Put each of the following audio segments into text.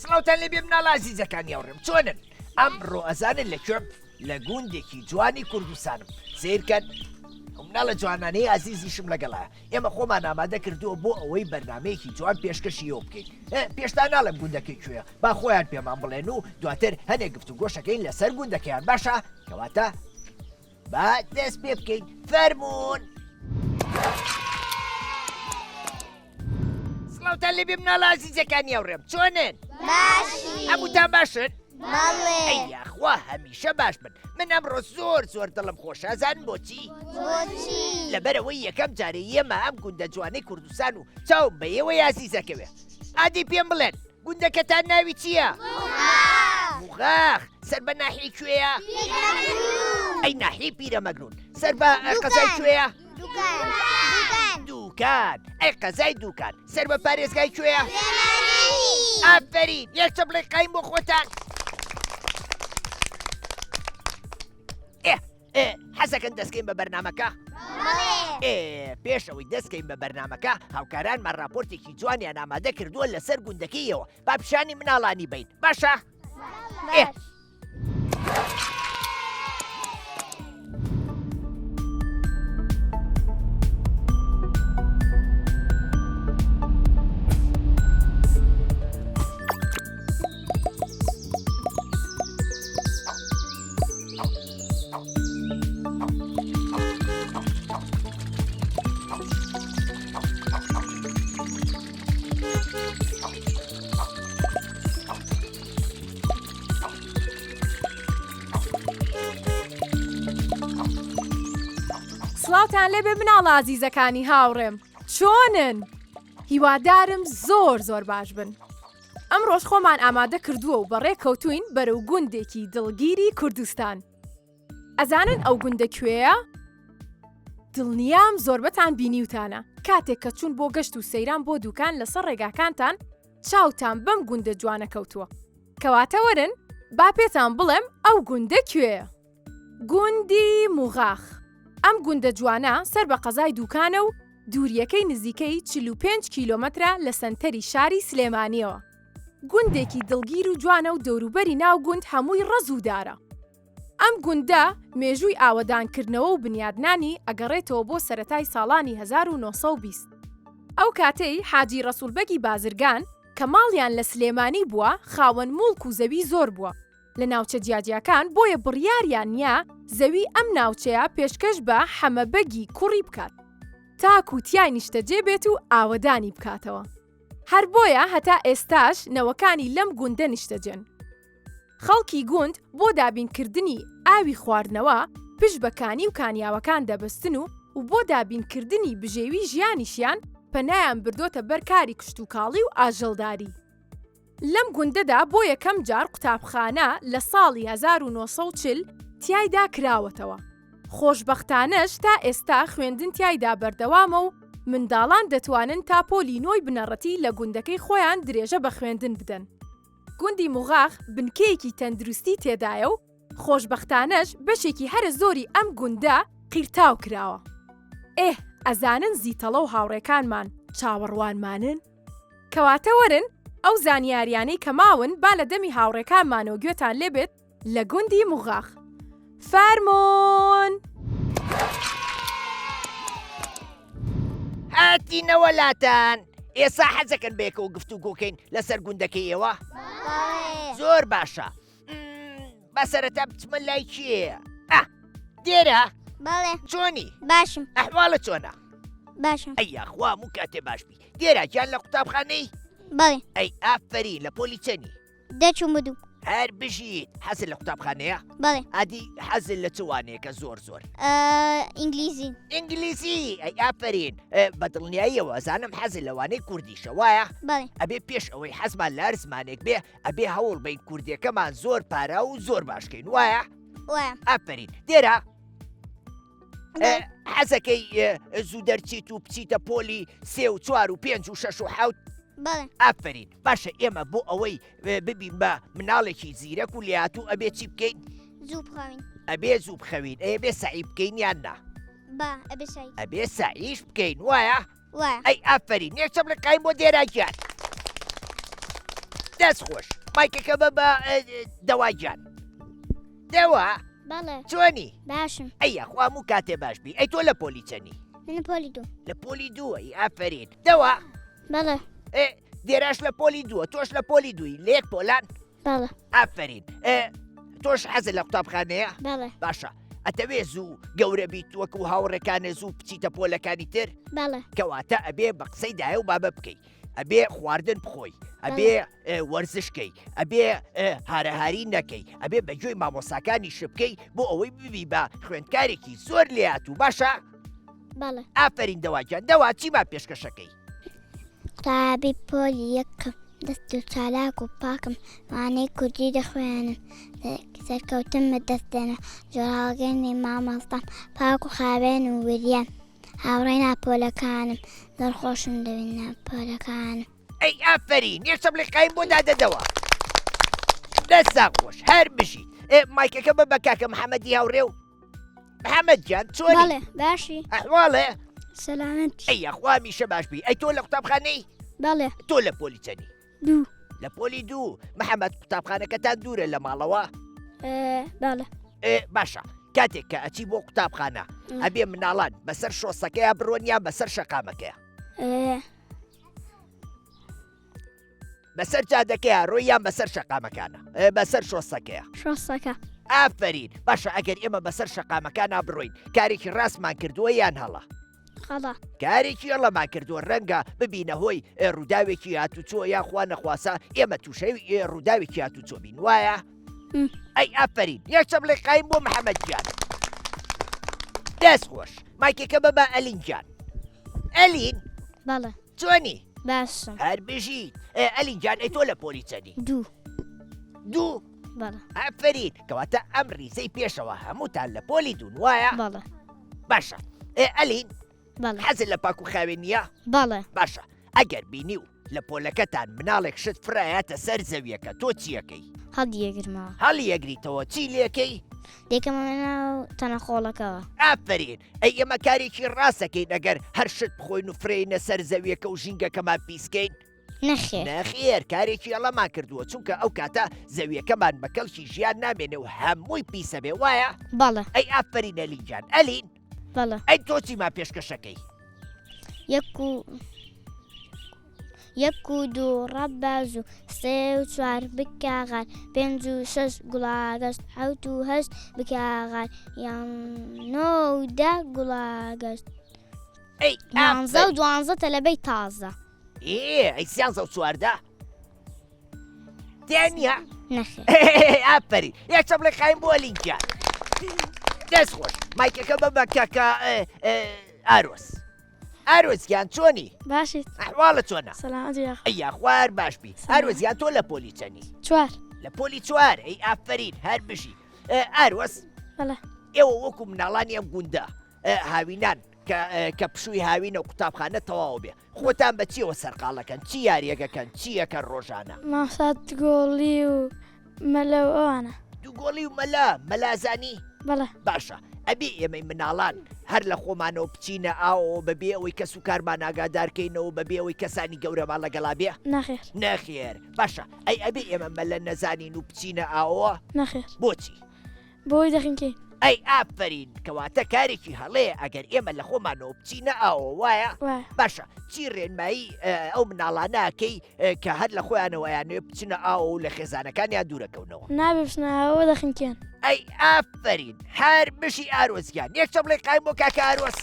سڵاوتان لێبێ مناڵە ئازیزەکانی هاوڕێم چۆنن؟ ئەمڕۆ ئەزانن لە کوێم؟ لە گوندێکی جوانی کوردستانم سیرکەن ئەو مناڵە جوانانەی ئازیزیشم لەگەڵە ئێمە خۆمان ئامادە کردووە بۆ ئەوەی بەرنمەیەکی جوان پێشکەشی ئێوە بکەین پێشتا ناڵێم گوندەکەی کوێ با خۆیان پێمان بڵێن و دواتر هەنێک گفت و گۆشەکەین لەسەر گوندەکەیان باشە کەواتە با دەست پێ بکەین فەرمونون سڵاوتان لێبێ مناڵە ئازیزەکانی هاوڕێم چۆنن؟ باشی هەمووتان باشن؟ بەڵێ ئەی یاخوا هەمیشە باش بن من ئەمڕۆ زۆر زۆر دڵم خۆشە ئەزانن بۆچی؟ بۆچی؟ لەبەرئەوەی یەکەم جارێ یەمە ئەم گوندە جوانەی کوردستان و چاوم بە ئێوەی ئازیزەکەوێ ئادی پێم بڵێن گوندەکەتان ناوی چییە؟ موغاخ موغاخ سەر بە ناحیەی کوێیە؟ ئەی ناحیەی پیرەمەگرون سەر بە قەزای کوێیە؟ دوکان ئەی قەزای دوکان سەر بە پارێزگای کوێیە؟ ئافەرین یەک چەپڵەی قایم بۆ خۆتان حەزەکەن دەستکەین بە بەرنمەکە پێش ئەوەی دەستکەین بە بەرنمەکە هاوکارانمان راپۆرتێکی جوانیان ئامادە کردووە لەسەر گوندەکەیەوە با پیشانی مناڵانی بین باشە سڵاوتان لێبێ مناڵە ئازیزەکانی هاوڕێم چۆنن؟ هیوادارم زۆر زۆر باش بن. ئەمڕۆش خۆمان ئامادە کردووە و بەڕێ کەوتووین بەرەو گوندێکی دڵگیری کوردستان. ئەزانن ئەو گوندە کوێیە؟ دڵنیام زۆربەتان بینیوتانە، کاتێک کە چوون بۆ گەشت و سەیران بۆ دوکان لەسەر ڕێگاکانتان چاوتان بەم گوندە جوانە کەوتووە. کەواتە وەرن با پێتان بڵێم ئەو گوندە کوێیە. گوندی موغاخ، ئەم گوندە جوانە سەر بە قەزای دوکانە و دوورییەکەی نزیکەی 45 کیلۆمەترە لە سەنتەری شاری سلێمانییەوە. گوندێکی دڵگیر و جوانە و دەوروبەری ناو گوند هەمووی ڕەز و دارە. ئەم گوندە مێژووی ئاوەدانکردنەوە و بنیادنانی ئەگەڕێتەوە بۆ سەرەتای ساڵانی 1920. ئەو کاتەی حاجی ڕەسوڵ بەگی بازرگان کە ماڵیان لە سلێمانی بووە خاوەن موڵک و زەوی زۆر بووە لە ناوچە جیاجیاکان بۆیە بڕیاریان یا زەوی ئەم ناوچەیە پێشکەش بە حەمە بەگی کوڕی بکات تاکو تیای نیشتەجێ بێت و ئاوەدانی بکاتەوە هەر بۆیە هەتا ئێستاش نەوەکانی لەم گوندە نیشتەجێن. خەڵکی گوند بۆ دابینکردنی ئاوی خواردنەوە پشت بە کانی و کانیاوەکان دەبەستن و و بۆ دابینکردنی بژێوی ژیانیشیان پەنایان بردۆتە بەر کاری کشتوکاڵی و ئاژەڵداری. لەم گوندەدا بۆ یەکەم جار قوتابخانە لە ساڵی 1940 تیایدا کراوەتەوە. خۆشبەختانەش تا ئێستا خوێندن تیایدا بەردەوامە و منداڵان دەتوانن تا پۆلی نۆی بنەڕەتی لە گوندەکەی خۆیان درێژە بە خوێندن بدەن. گوندی موغاخ بنکەیەکی تەندروستی تێدایە و خۆشبەختانەش بەشێکی هەرە زۆری ئەم گوندە قیرتاو کراوە. ئێه ئەزانن زیتەڵە و هاوڕێکانمان چاوەڕوانمانن؟ کەواتە وەرن ئەو زانیاریانەی کە ماون با لە دەمی هاوڕێکانمانەوە گوێتان لێ بێت لە گوندی موغاخ. فەرموون! هاتینەوە لاتان ئێسا حەزەکەن بەیەکەوە گفتوگۆکەین لەسەر گوندەکەی ئێوە؟ زۆر باشە با سەرەتا بچمە لای کێ دێرە بەڵێ چۆنی باشم ئەحواڵە چۆنە باشم ئەی یاخوا هەموو کاتێ باش بی دێرا گیان لە قوتابخانەی بەڵێ ئەی ئافەرین لە پۆلی چەنی دەچووم بە دوو. هەر بژیت حەزت لە قوتابخانەیە؟ بەڵێ. ئادی حەزت لە چ وانەیەکە زۆر زۆر؟ ئینگلیزی. ئینگلیزی ئەی ئافەرین بە دڵنیاییەوە ئەزانم حەزت لە وانەی کوردیشە وایە؟ بەڵێ. ئەبێ پێش ئەوەی حەزمان لە هەر زمانێک بێ ئەبێ هەوڵ بەین کوردیەکەمان زۆر پارا و زۆر باشکەین وایە؟ وایە. ئافەرین دێرە حەزەکەی زوو دەرچیت و بچیتە پۆلی سێ و چوار و پێنج و شەش و حەوت؟ بەڵێ. ئافەرین باشە ئێمە بۆ ئەوەی ببین بە مناڵێکی زیرەک و لێهاتوو ئەبێ چی بکەین؟ زوو بخەوین. ئەبێ زوو بخەوین ئەی ئەبێ سەعی بکەین یان نا؟ با ئەبێ سەعی. ئەبێ سەعیش بکەین وایە؟ وایە. ئەی ئافەرین یەک چەپڵی قایم بۆ دێرا گیان. دەست خۆش مایکەکە بە بە دەوا گیان دەوا بەڵێ چۆنی باشم ئەی یاخوا هەموو کاتێ باش بی ئەی تۆ لە پۆلی چەنی من پۆلی دوو لە پۆلی دووە ئی ئافەرین دەوا بەڵێ ئێ دێراش لە پۆلی دووە تۆش لە پۆلی دووی لە یەک پۆلان بەڵێ ئافەرین ئێ تۆش حەزت لە قوتابخانەیە بەڵێ باشە ئەتەوێ زوو گەورە بیت وەکو هاوڕێکانێ زوو بچیتە پۆلەکانی تر بەڵێ کەواتە ئەبێ بە قسەی دایە و بابە بکەی ئەبێ خواردن بخۆی ئەبێ وەرزش کەی ئەبێ هارەهاری نەکەی ئەبێ بە گوێی مامۆساکانی شبکەی بۆ ئەوەی ببی بە خوێندکارێکی زۆر لێهاتوو باشە بەڵێ ئافەرین دەواگیان دەوا چیمان پێشکەشەکەی قوتابی پۆلی یەکەم دەست و چالاک و پاکم وانەی کوردی دەخوێنم سەرکەوتن بەدەست دێنم زۆر هاوگەرمی مامۆستام پاک و خاوێن و وریام هاوڕێی ناپۆلەکانم زۆر خۆشم دەوێن ناپۆلەکانم. ئەی ئافەرین یەک چەپڵی قایم بۆ دادەدەوە دەستان خۆش هەر بژیت ئێ مایکەکە بە بە کاکە محەممەدی هاوڕێ و محەممەد گیان چۆنی بەڵێ باشی ئەحواڵێ سەلامەت ئەی یاخوا هەمیشە باش بی ئەی تۆ لە قوتابخانەی بەڵێ تۆ لە پۆلی چەنی دوو لە پۆلی دوو محەممەد قوتابخانەکەتان دوورە لە ماڵەوە بەڵێ باشە کاتێک کە ئەچی بۆ قوتابخانە ئەبێ مناڵان بەسەر شۆسەکەیا بڕۆن یان بەسەر شەقامەکەیە بەسەر جادەکەیا ڕۆی یان بەسەر شەقامەکانە بەسەر شۆسەکەیە شۆسەکە ئافرین باشە ئەگەر ئێمە بەسەر شەقامەکانە بڕۆین کارێکی ڕاستمان کردووە یان هەڵە خەڵە. کارێکی هەڵەمان کردووە ڕەنگە ببینە هۆی ڕووداوێکی هاتوچۆ یا خوا نەخواسە ئێمە تووشەوی ڕووداوێکی هاتوچۆ بین وایە؟ ئەی ئافەرین یەک چەپڵی قایم بۆ محەممەد گیان دەست خۆش مایکەکە بە بە ئەلین گیان ئەلین بەڵێ چۆنی باشم هەر بژیت ئەلین گیان ئەی تۆ لە پۆلی چەنی دوو دوو بەڵێ ئافەرین کەواتە ئەم ڕیزەی پێشەوە هەمووتان لە پۆلی دوون وایە بەڵێ باشە ئێ ئەلین بەڵێ حەزت لە پاک و خاوێن نییە بەڵێ باشە ئەگەر بینی و لە پۆلەکەتان مناڵێک شت فرایاتە سەر زەویەکە تۆ چیەکەی هەڵیەگرمەوە هەڵیەگریتەوە چی لێکەی دەیکەمە ناو تەنەخۆڵەکەوە ئافرین ئەی ئێمە کارێکی ڕاستەکەین ئەگەر هەر شت بخۆین و فرێینە سەر زەویەکە و ژینگەکەمان پیسکەین نەخێر. نەخێر کارێکی هەڵەمان کردووە چونکە ئەو کاتە زەویەکەمان بە کەڵکی ژیان نامێنێ و هەمووی پیسە بێ وایە؟ بەڵێ. ئەی ئافەرین ئەلین گیان ئەلین. بەڵێ. ئەی تۆ چیمان پێشکەشەکەی؟ یەک و یەک و دوو ڕەباز و سێ و چوار بکاغار پێنج و شەش گوڵاگەشت حەوت و هەشت بکاغار یان نۆ و دە گوڵاگەشت ئەی یانزە و دوانزە تەلەبەی تازە. ئێ ئەی سیانزە و چواردە تیا نییە؟ نەخێر. ئافەرین یەک چەپڵی قایم بۆ لینکیان دەست خۆش مایکەکە بە بە کاکە ئارۆس ئارۆس گیان چۆنی باشیت ئەحواڵە چۆنە سەلامەتی یاخوا ئەی یاخوار باش بی ئارۆس گیان تۆ لە پۆلی چەنی چوار لە پۆلی چوار ئەی ئافەرین هەر بژی ئارۆس بەڵێ ئێوە وەکو مناڵانی ئەم گوندە هاوینان کە پشووی هاوینە و قوتابخانە تەواو بێ خۆتان بە چیەوە سەرقاڵەکەن چی یاریەکەکەن چیەکە ڕۆژانە؟ مامۆستا دوگۆڵی و مەلە و ئەوانە. دوگۆڵی و مەلا مەلازانی؟ بەڵێ. باشە ئەبێ ئێمەی مناڵان هەر لە خۆمانەوە بچینە ئاوەوە بەبێ ئەوەی کەس و کارمان ئاگادارکەینەوە بەبێ ئەوەی کەسانی گەورەمان لەگەڵا بێ؟ نەخێر. نەخێر باشە ئەی ئەبێ ئێمە مەلە نەزانین و بچینە ئاوەوە؟ نەخێر. بۆچی؟ بۆی دەخنکێین. ئەی ئافەرین کەواتە کارێکی هەڵەیە ئەگەر ئێمە لە خۆمانەوە بچینە ئاوەوە وایە؟ وایە. باشە چی ڕێنمایی ئەو مناڵانە ئەکەی کە هەر لە خۆیانەوە ئەیانەوێ بچنە ئاوەوە و لە خێزانەکانیان دوورەکەونەوە؟ نابێ بچنە ئاوەوە دەخنکێن. ئەی ئافەرین هەر بژی ئارۆس گیان یەک چەپڵەی قایم بۆ کاکە ئارۆس.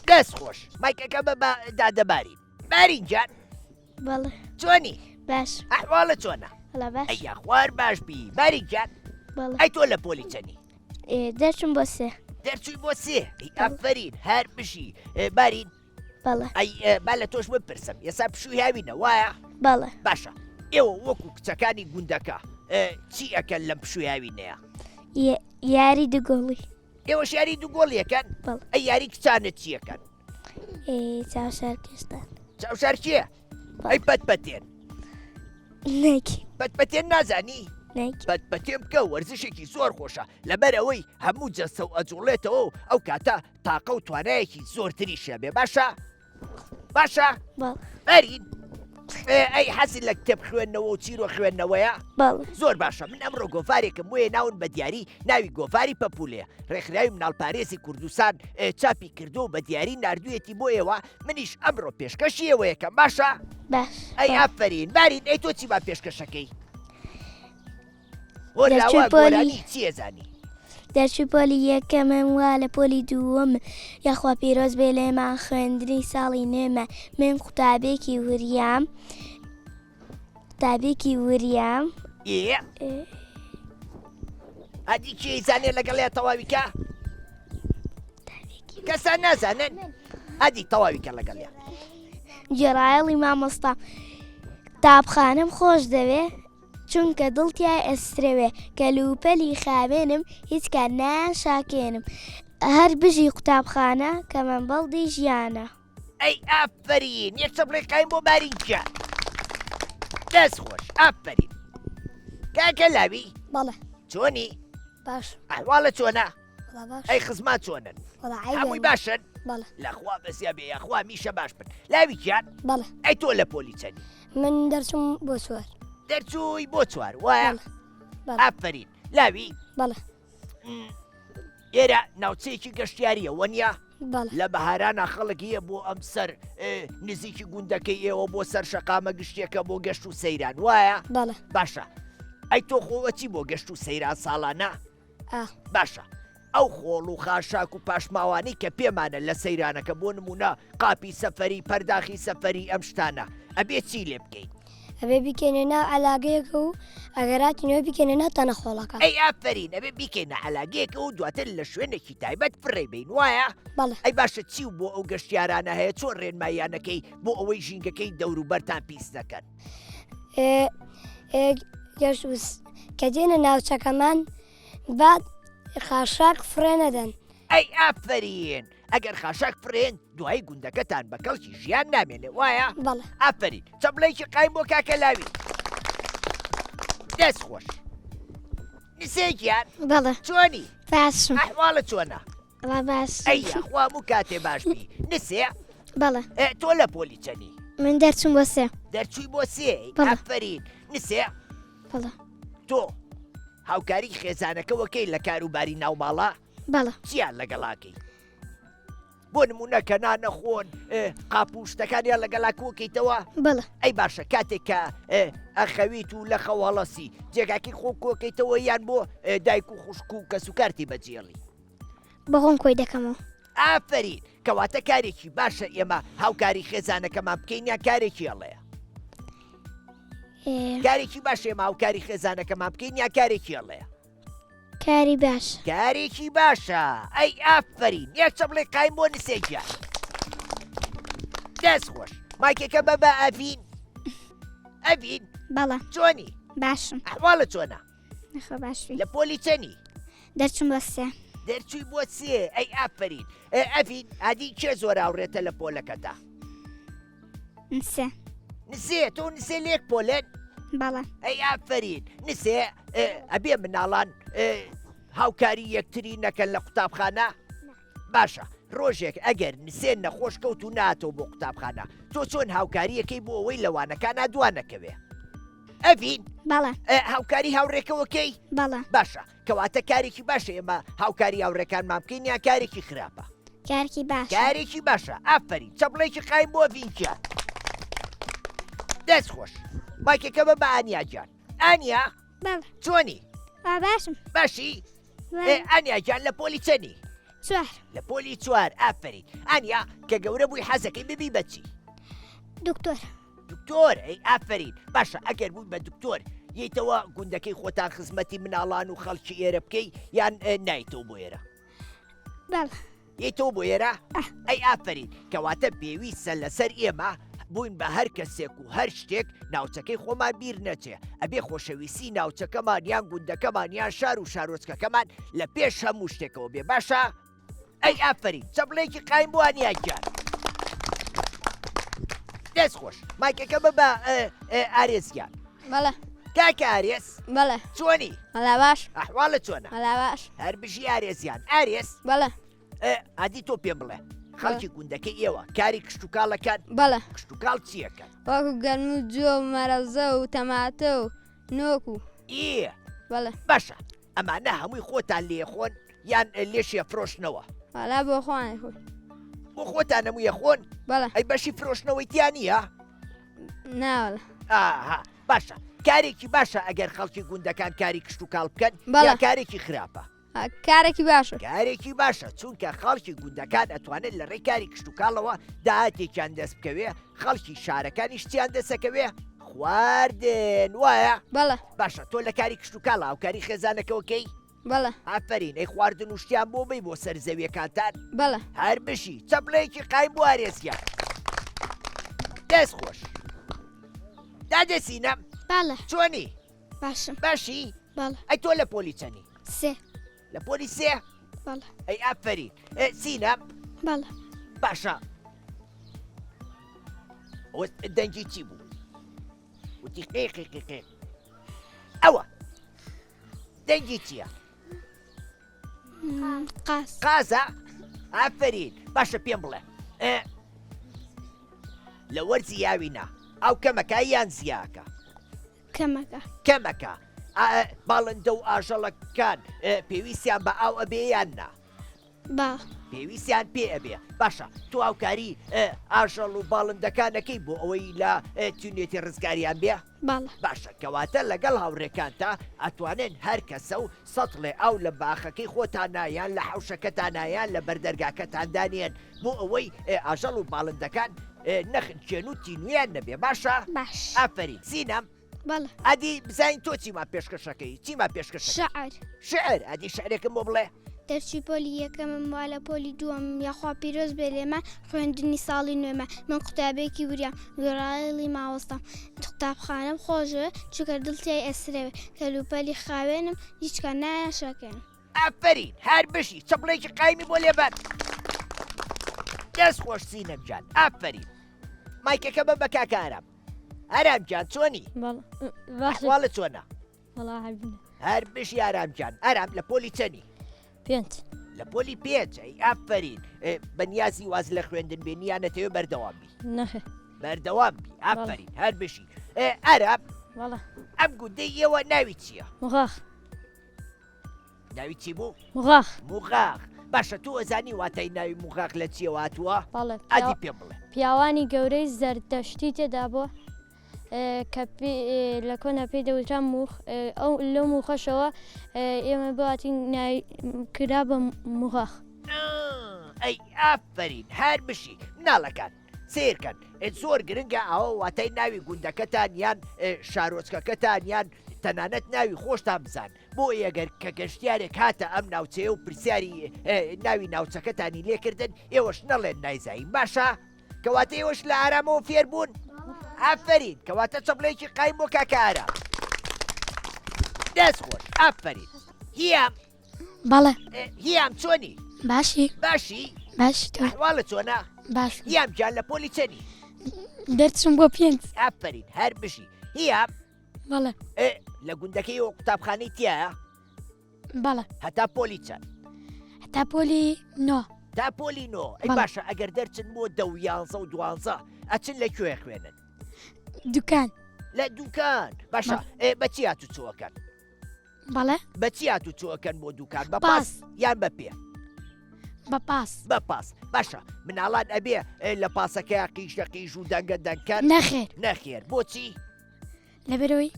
دەست خۆش مایکەکە بە بە دادە بارین. بارین گیان بەڵێ چۆنی؟ باش ئەحواڵت چۆنە؟ وەڵا باش ئەی یاخوار باش بی باری گیان بەڵێ ئەی تۆ لە پۆلی چەنی؟ ئێ، دەرچووم بۆ سێ دەرچووی بۆ سێ ئەی ئافەرین هەر بژی ئێ، بارین بەڵێ ئەی ئێ، با لە تۆش بپرسم ئێستا پشووی هاوینە وایە؟ بەڵێ باشە ئێوە وەکو کچەکانی گوندەکە ئێ، چی ئەکەن لەم پشووی هاوینەیە؟ یە- یاری دوگۆڵی ئێوەش یاری دوگۆڵیەکەن؟ بەڵێ. ئەی یاری کچانت چیەکەن؟ ئێ، چاوشارکێشتان چاوشار کێ؟ ئەی پەت پەتێن نەکی پەت پەتێن نازانی؟ نەکی پەت پەتێن بکە وەرزشێکی زۆر خۆشە لەبەر ئەوەی هەموو جەستە و ئەجوڵێتەوە و ئەو کاتە تاقە و توانایەکی زۆرتریشە بێ باشە؟ باشە؟ بەڵێ بەرین. ئەی حەزی لە کتێب خوێندنەوە و چیرۆ خوێندنەوەیە؟ بەڵێ. زۆر باشە من ئەمڕۆ گۆڤارێکم بۆیە ناون بە دیاری ناوی گۆڤاری پەپولەیە ڕێکخراوی مناڵپارێزی کوردستان چاپی کردو و بە دیاری ناردوویەتی بۆ ئێوە منیش ئەمڕۆ پێشکەشی ئێوەیەکەم باشە؟ باش. ئەی ئافەرین بارین ئەی تۆ چی با پێشکەشەکەی؟ دەرچووی پۆلی چیە زانی؟ دەرچووی پۆلی یەکەمم وا لە پۆلی دووەمم یاخوا پیرۆز بێ لێمان خوێندنی ساڵی نوێمە من قوتابێکی وریام قوتابێکی وریام ئێ ئەدی کێ زانێ لەگەڵیا تەواوی کە کەسان نازانن ئەدی تەواوی کە لەگەڵیا گێڕایەڵی مامۆستا قوتابخانەم خۆش دەوێ چونکە دڵ تیای ئەسرەوێ کەلوپەلی خاوێنم هیچ کات نایان شاکێنم هەر بژی قوتابخانە کە مەنبەڵدی ژیانە. ئەی ئافەرین یەک چەپڵەی قایم بۆ بارین گیان دەست خۆش ئافەرین کاکە لاوی بەڵێ چۆنی باش ئەحواڵە چۆنە وەڵا باش ئەی خزمان چۆنن وەڵا عەیبیان هەمووی نییە. باشن بەڵێ لەخوا بەزیا بێ یاخوا میشە باش بن لاوی گیان بەڵێ ئەی تۆ لە پۆلی چەنی من دەرچووم بۆ چوار دەرچووی بۆ چوار وایە بەڵێ بەڵێ. ئافەرین لاوی بەڵێ ئێرە ناوچەیەکی گەشتیاریە وەنیە بەڵێ لە بەهارانا خەڵک هەیە بۆ ئەم سەر نزیکی گوندەکەی ئێوە بۆ سەر شەقامە گشتیەکە بۆ گەشت و سەیران وایە بەڵێ باشە ئەی تۆ خۆوە چی بۆ گەشت و سەیران ساڵانە ئا. باشە ئەو خۆڵ و خاشاک و پاشماوانەی کە پێمانە لە سەیرانەکە بۆ نمونە قاپی سەفەری پەرداخی سەفەری ئەم شتانە ئەبێ چی لێ بکەین؟ ئەبێ بیکەینە ناو عەلاگەیەکە و ئەگەر هاتینەوە بیکەینە ناو تەنە خۆڵەکە. ئەی ئافەرین ئەبێ بیکەینە عەلاگەیەکە و دواتر لە شوێنێکی تایبەت فڕێی بەین وایە؟ بەڵێ. ئەی باشە چی و بۆ ئەو گەشتیارانە هەیە چۆن ڕێنماییانەکەی بۆ ئەوەی ژینگەکەی دەوروبەرتان پیس نەکەن؟ گەشت و کە دێنە ناوچەکەمان با خاشاک فڕێ نەدەن. ئەی ئافەرین ئەگەر خاشاک فڕێن دوایی گوندەکەتان بە کەڵکی ژیان نامێنێ وایە؟ بەڵێ. ئافەرین چەپڵەیەکی قایم بۆ کاکە لاوی. دەست خۆش. نسێ گیان. بەڵێ. چۆنی؟ باشم. ئەحواڵت چۆنە؟ وەڵا باش. ئەی یاخوا هەموو کاتێ باش بی. نسێ؟ بەڵێ. ئێ تۆ لە پۆلی چەنی؟ من دەرچووم بۆ سێ. دەرچووی بۆ سێ؟ بەڵێ. ئافەرین. نسێ؟ بەڵێ. تۆ هاوکاری خێزانەکەوە کەی لە کاروباری ناوماڵە؟ بەڵێ. چیان لەگەڵاکەی؟ بۆ نمونە کە نانەخۆن قاپ و شتەکانیان لەگەڵا کۆکەیتەوە؟ بەڵێ. ئەی باشە کاتێک کە ئەخەویت و لە خەواڵەسی جێگاکەی خۆ کۆکەیتەوە یان بۆ دایک و خوشک و کەسوکارتی بەجێڵی؟ بەخۆم کۆی دەکەمەوە. ئافەرین کەواتە کارێکی باشە ئێمە هاوکاری خێزانەکەمان بکەین یان کارێکی هەڵەیە؟ کارێکی باشە ئێمە هاوکاری خێزانەکەمان بکەین یان کارێکی هەڵەیە؟ کاری باش. کارێکی باشە ئەی ئافەرین یەک چەپڵەی قایم بۆ نسێ گیان دەست خۆش مایکەکە بە بە ئەڤین ئەڤین بەڵێ چۆنی باشم ئەحواڵت چۆنە نەخۆ باشی لە پۆلی چەنی دەرچوم بۆ سێ دەرچووی بۆ سێ ئەی ئافەرین ئەڤین ئادی کێ زۆر هاوڕێتە لە پۆلەکەتا نسێ نسێ تۆ نسێ لێک پۆلێن بەڵێ ئەی ئافەرین نسێ ئەبێ مناڵان هاوکاری یەکتری نەکەن لە قوتابخانە باشە ڕۆژێک ئەگەر نسێن نەخۆش کەوت و ناتەوە بۆ قوتابخانە تۆ چۆن هاوکاریەکەی بۆ ئەوەی لەوانەکانە دوا نەکەوێ ئەڤین بەڵێ هاوکاری هاوڕێکەوەکەی بەڵێ باشە کەواتە کارێکی باشە ئێمە هاوکاری هاوڕێکانمان بکەین یان کارێکی خراپە؟ کارێکی باشە. کارێکی باشە ئافەرین چەپڵێکی قایم بۆ ڤین گیان. دەست خۆش مایکەکە بە بە ئانیا گیان. ئانیا بەڵێ. چۆنی؟ وا باشم. باشی؟ ئێ ئانیا گیان لە پۆلی چەنی؟ چوار. لە پۆلی چوار ئافەرین. ئانیا کە گەورە بووی حەزەکەی ببی بە چی؟ دکتۆر. دکتۆر ئەی ئافەرین باشە ئەگەر بووی بە دکتۆر یەیتەوە گوندەکەی خۆتان خزمەتی مناڵان و خەڵکی ئێرە بکەی یان نایتەوە بۆ ئێرە بەڵێ یەیتەوە بۆ ئێرە ئەی ئافەرین کەواتە پێویستە لەسەر ئێمە بووین بە هەر کەسێک و هەر شتێک ناوچەکەی خۆمان بیر نەچێ ئەبێ خۆشەویستی ناوچەکەمان یان گوندەکەمان یان شار و شارۆچکەکەمان لە پێش هەموو شتێکەوە بێ باشە ئەی ئافەرین چەپڵەیەکی قایم بۆ ئانیا گیان دەست خۆش مایکەکە بە بە ئارێز گیان بەڵێ کاکە ئارێز بەڵێ چۆنی وەڵا باش ئەحواڵت چۆنە وەڵا باش هەر بژی ئارێزیان ئارێز بەڵێ ئادی تۆ پێم بڵێ. خەڵکی گوندەکەی ئێوە کاری کشتوکاڵەکەن؟ بەڵێ. کشتوکاڵ چیەکەن؟ وەکو گەنم و جۆ و مەرەزە و تەماتە و نۆک و. ئێ. بەڵێ. باشە ئەمانە هەمووی خۆتان لێخۆن یان لێشی ئەفرۆشنەوە؟ وەڵا بۆ خۆمان ئەیخۆین. بۆ خۆتان هەمووی ئەخۆن؟ بەڵێ. ئەی بەشی فرۆشتنەوەی تیا نییە؟ نا وەڵا. ئاها باشە کارێکی باشە ئەگەر خەڵکی گوندەکان کاری کشتوکاڵ بکەن بەڵێ. یا کارێکی خراپە؟ کارێکی باشە. کارێکی باشە چونکە خەڵکی گوندەکان ئەتوانن لە ڕێی کاری کشتوکاڵەوە داهاتێکیان دەست بکەوێ خەڵکی شارەکانیش چیان دەسەکەوێ خواردن وایە؟ بەڵێ. باشە تۆ لە کاری کشتوکاڵ هاوکاری خێزانەکەوە کەی؟ بەڵێ. ئافەرین ئەی خواردن و شتیان بۆ بەی بۆ سەر زەویەکانتان؟ بەڵێ. هەر بژی چەپڵەیەکی قایم بۆ ئارێزگیان. دەست خۆش. دادە سینەم. بەڵێ. چۆنی؟ باشم. باشی؟ بەڵێ. ئەی تۆ لە پۆلی چەنی؟ سێ. لە پۆلی سێ؟ بەڵێ. ئەی ئافەرین. سینەم؟ بەڵێ. باشە. ئەوە دەنگی چی بوو؟ وتی قیقی قیقی. ئەوە دەنگی چییە؟ قاز. قازە؟ ئافەرین. باشە پێم بڵێ. لە وەرزی یاوینە ئاو کەمەکە یان زیاکە؟ کەمەکە. کەمەکە. باڵندە و ئاژەڵەکان پێویستیان بە ئاو ئەبێ یان نا؟ با. پێویستیان پێ ئەبێ. باشە تۆ هاوکاری ئاژەڵ و باڵندەکانەکەی بۆ ئەوەی لە تینوێتی ڕزگاریان بێ؟ بەڵێ. باشە کەواتە لەگەڵ هاوڕێکانتا ئەتوانن هەر کەسە و سەتڵێ ئاو لە باخەکەی خۆتانا یان لە حەوشەکەتانا یان لە بەردەرگاکەتان دانێن بۆ ئەوەی ئاژەڵ و باڵندەکان نەخنکێن و تینویان نەبێ باشە؟ باش. ئافەرین سینەم. بەڵێ. ئەدی بزانین تۆ چیمان پێشکەشەکەی چیمان پێشکەشەکەی؟ شعر. شعر ئەدی شعرێکم بۆ بڵێ. دەرچووی پۆلی یەکەمم وا لە پۆلی دووەمم یاخوا پیرۆز بێ لێمان خوێندنی ساڵی نوێمە من قوتابیەکی وریام گوێڕایەڵی ماوەستام قوتابخانەم خۆشەوێ چونکە دڵ تیای ئەسرەوێ کەلوپەلی خاوێنم هیچکات نایان شەکێنم. ئافەرین هەر بژی چەپڵێکی قایمی بۆ لێبەن دەست خۆش سینەم گیان ئافەرین مایکەکە بە بە کاکە ئارام ئارام گیان چۆنی ئەحواڵت چۆنە هەر بژی ئارام گیان ئارام لە پۆلی چەنی پێنج لە پۆلی پێنج ئەی ئافەرین بەنیازی واز لە خوێندن بێنی یان نەتەوێ بەردەوام بی نەخێر بەردەوام بی ئافەرین هەر بژی ئارام ئەم گوندەی ئێوە ناوی چییە؟ مغاخ ناوی چی بوو؟ مغاخ مغاخ باشە تۆ ئەزانی واتای ناوی مغاخ لە چیەوە هاتووە؟ بەڵێ ئەدی پێم بڵێ پیاوانی گەورەی زەردەشتی تێدا بووە کە لە کۆنا پێی دەوترا موخ ئەو لەو موخەشەوە ئێمە باتین کرا بە مغاخ. ئەی ئافەرین هەر بژی مناڵەکان سەیرکەن زۆر گرنگە ئەوە واتای ناوی گوندەکەتان یان شارۆچکەکەتان یان تەنانەت ناوی خۆشتان بزان بۆ ئەگەر کە گەشتیارێک هاتە ئەم ناوچەیە و پرسیاری ناوی ناوچەکەتانی لێکردن ئێوەش نەڵێن نایزانین باشە کەواتە ئێوەش لە ئارامەوە فێر بوون؟ ئافەرین کەواتە چەپڵەیەکی قایم بۆ کاکە ئارام دەست خۆش ئافەرین هیام بەڵێ هیام چۆنی باشی باشی باشی تۆ ئەحواڵت چۆنە باش هیام گیان لە پۆلی چەنی دەرچووم بۆ پێنج ئافەرین هەر بژی هیام بەڵێ لە گوندەکەی ئەو قوتابخانەی تایە بەڵێ هەتا پۆلی چەند؟ هەتا پۆلی نۆ. تا پۆلی نۆ ئەی باشە ئەگەر دەرچن بۆ دە و یانزە و دوانزە ئەچن لە کوێ خوێنن؟ دوکان. لە دوکان باشە بە چی هاتوو چۆکەن؟ بەڵێ بە چی هاتوو چۆکەن بۆ دوکان بە پاس یان بە پێ؟ بە پاس بە پاس باشە مناڵان ئەبێ لە پاسەکەیا قیژە قیژ و دەنگە دەنگکەن؟ نەخێر نەخێر بۆچی؟ لەبەرەوەی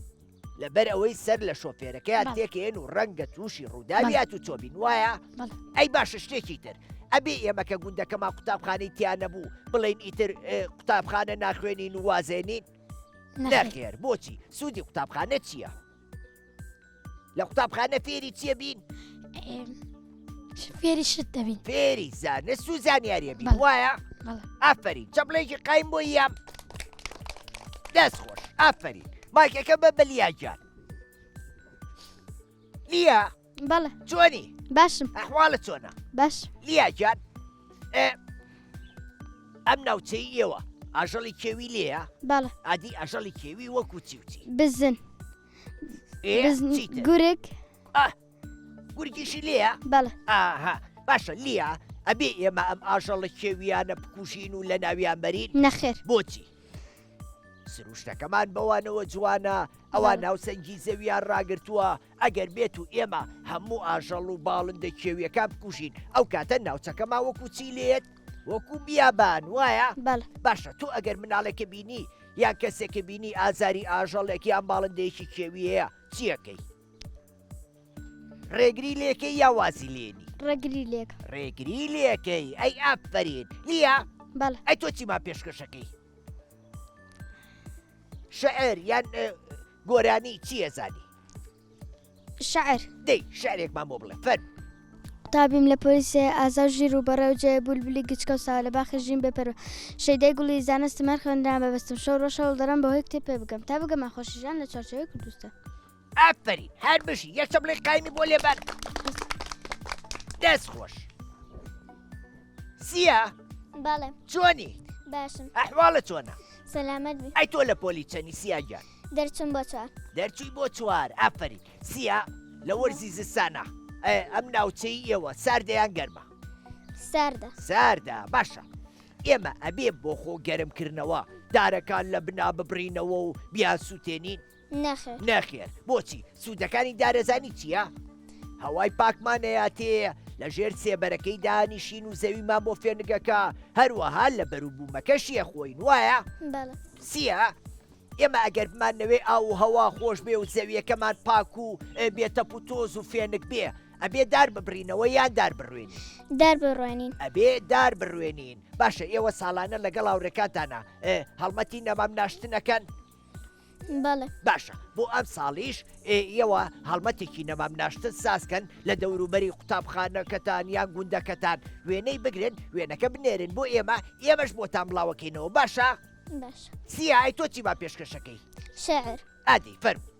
لەبەر ئەوەی سەر لە شۆفێرەکەیان تێکێن و ڕەنگە تووشی ڕووداوی هاتوچۆ بین وایە؟ ئەی باشە شتێکی تر ئەبێ ئێمە کە گوندەکەمان قوتابخانەی تیا نەبوو بڵێین ئیتر قوتابخانە ناخوێنین و وازێنین؟ نەخێر بۆچی سوودی قوتابخانە چییە؟ لە قوتابخانە فێری چیە بین؟ فێری شت دەبین فێری زانست و زانیاریە بین وایە؟ ئافرین چەپڵێکی قایم بۆ یام دەست خۆش ئافرین مایکەکە بە بەلیا گیان لیا بەڵێ چۆنی باشم ئەحواڵت چۆنە باش لیا گیان ئەم ناوچەی ئێوە ئاژەڵی کێوی لێیە بەڵێ ئادی ئاژەڵی کێوی وەکو چی و چی بزن گورگ گورگیشی لێیە بەڵێ ئاها باشە لیا. ئەبێ ئێمە ئەم ئاژەڵە کێوییانە بکوژین و لەناویان بەرین؟ نەخێر. بۆچی؟ سروشتەکەمان بەوانەوە جوانە، ئەوان هاوسەنگی زەویان ڕاگرتووە، ئەگەر بێت و ئێمە هەموو ئاژەڵ و باڵندە کێوییەکان بکوژین، ئەو کاتە ناوچەکەمان وەکو چی لێت؟ وەکو بیابان، وایە؟ بەڵێ. باشە تۆ ئەگەر مناڵێکە بینی یان کەسێکە بینی ئازاری ئاژەڵێک یان باڵندەیەکی کێوی هەیە، چیەکەی؟ ڕێگری لێکەی یا وازی لێنی؟ ڕێگری لێکە. ڕێگری لێکەی، ئەی ئافەرین. لیا؟ بەڵێ. ئەی تۆ چیمان پێشکەشەکەی؟ شعر یان گۆرانی چی ئەزانی؟ شعر. دەی شعرێکمان بۆ بڵێ فەرموو. قوتابیم لە پۆلی سێ ئازا و ژیر و بەڕێ و جێ بولبولی گچکە و ساوا لە باخی ژین بێ پەروە شەیدای گوڵی زانستم هەر خوێندنان بەبەستم شەو ڕۆژ هەوڵ دەدەم بەهۆی کتێب پێ بگەم تا بگەمە خۆشی ژیان لە چوارچێوەی کوردستان. ئافەرین هەر بژی یەک چەپڵەی قایمی بۆ لێبەن دەست خۆش سیا بەڵێ چۆنی باشم ئەحواڵە چۆنە سەلامەت بی ئەی تۆ لە پۆلی چەنی سیا گیان دەرچوم بۆ چوار دەرچووی بۆ چوار ئافەرین سیا لە وەرزی زستانە ئەم ناوچەی ئێوە ساردە یان گەرمە ساردە ساردە باشە ئێمە ئەبێ بۆ خۆ گەرمکردنەوە دارەکان لە بنا ببڕینەوە و بیانسووتێنین نەخێر. نەخێر بۆچی؟ سوودەکانی دارەزانی چییە؟ هەوای پاکمان ئەیاتێ، لە ژێر سێبەرەکەی دانیشین و زەویمان بۆ فێنکەکە، هەروەها لە بەروبوومەکەشی ئەخۆین، وایە؟ بەڵێ. سییە؟ ئێمە ئەگەر بمانەوێ ئاو و هەوا خۆش بێ و زەوییەکەمان پاک و بێ تەپ و تۆز و فێنک بێ، ئەبێ دار ببڕینەوە یان دار بڕوێنین؟ دار بڕوێنین. ئەبێ دار بڕوێنین. باشە ئێوە ساڵانە لەگەڵ هاوڕێکانتانا هەڵمەتی نەمام ناشتن ئەکەن؟ بەڵێ. باشە بۆ ئەم ساڵیش ئێوە هەڵمەتێکی نەمام ناشتن سازکەن لە دەوروبەری قوتابخانەکەتان یان گوندەکەتان وێنەی بگرن وێنەکە بنێرن بۆ ئێمە ئێمەش بۆتان بڵاوەکەینەوە باشە؟ باشە. سیا ئەی تۆ چیمان پێشکەشەکەی؟ شعر. ئادەی فەرموو.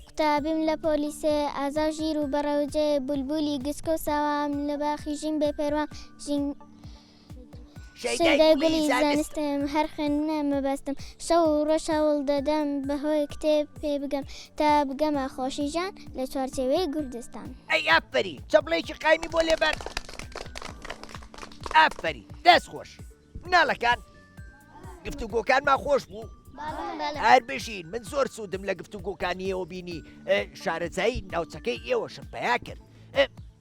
قوتابیم لە پۆلی سێ ئازا و ژیر و بەڕەوجێ بولبولی گچکە و ساوام لە باخی ژین بێ پەروام ژین شەیدای گوڵی زانستم هەر خوێندنە مەبەستم شەو و ڕۆژ هەوڵ دەدەم بەهۆی کتێب پێ بگەم تا بگەمە خۆشی ژیان لە چوارچێوەی کوردستان. ئەی ئافەرین چەپڵەیەکی قایمی بۆ لێبەن ئافەرین دەست خۆش مناڵەکان گفتوگۆکانمان خۆش بوو هەر بژین من زۆر سوودم لە گفتوگۆکانی ئێوە بینی شارەزایی ناوچەکەی ئێوەشم پیا کرد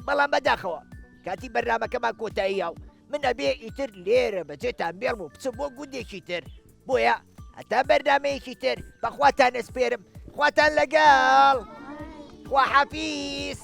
بەڵام بەداخەوە کاتی بەرنمەکەمان کۆتاییە و من ئەبێ ئیتر لێرە بەجێتان بێڵم و بچم بۆ گوندێکی تر بۆیە هەتا بەرنمەیەکی تر بەخواتان ئەسپێرم خواتان لەگەڵ خواحافیز.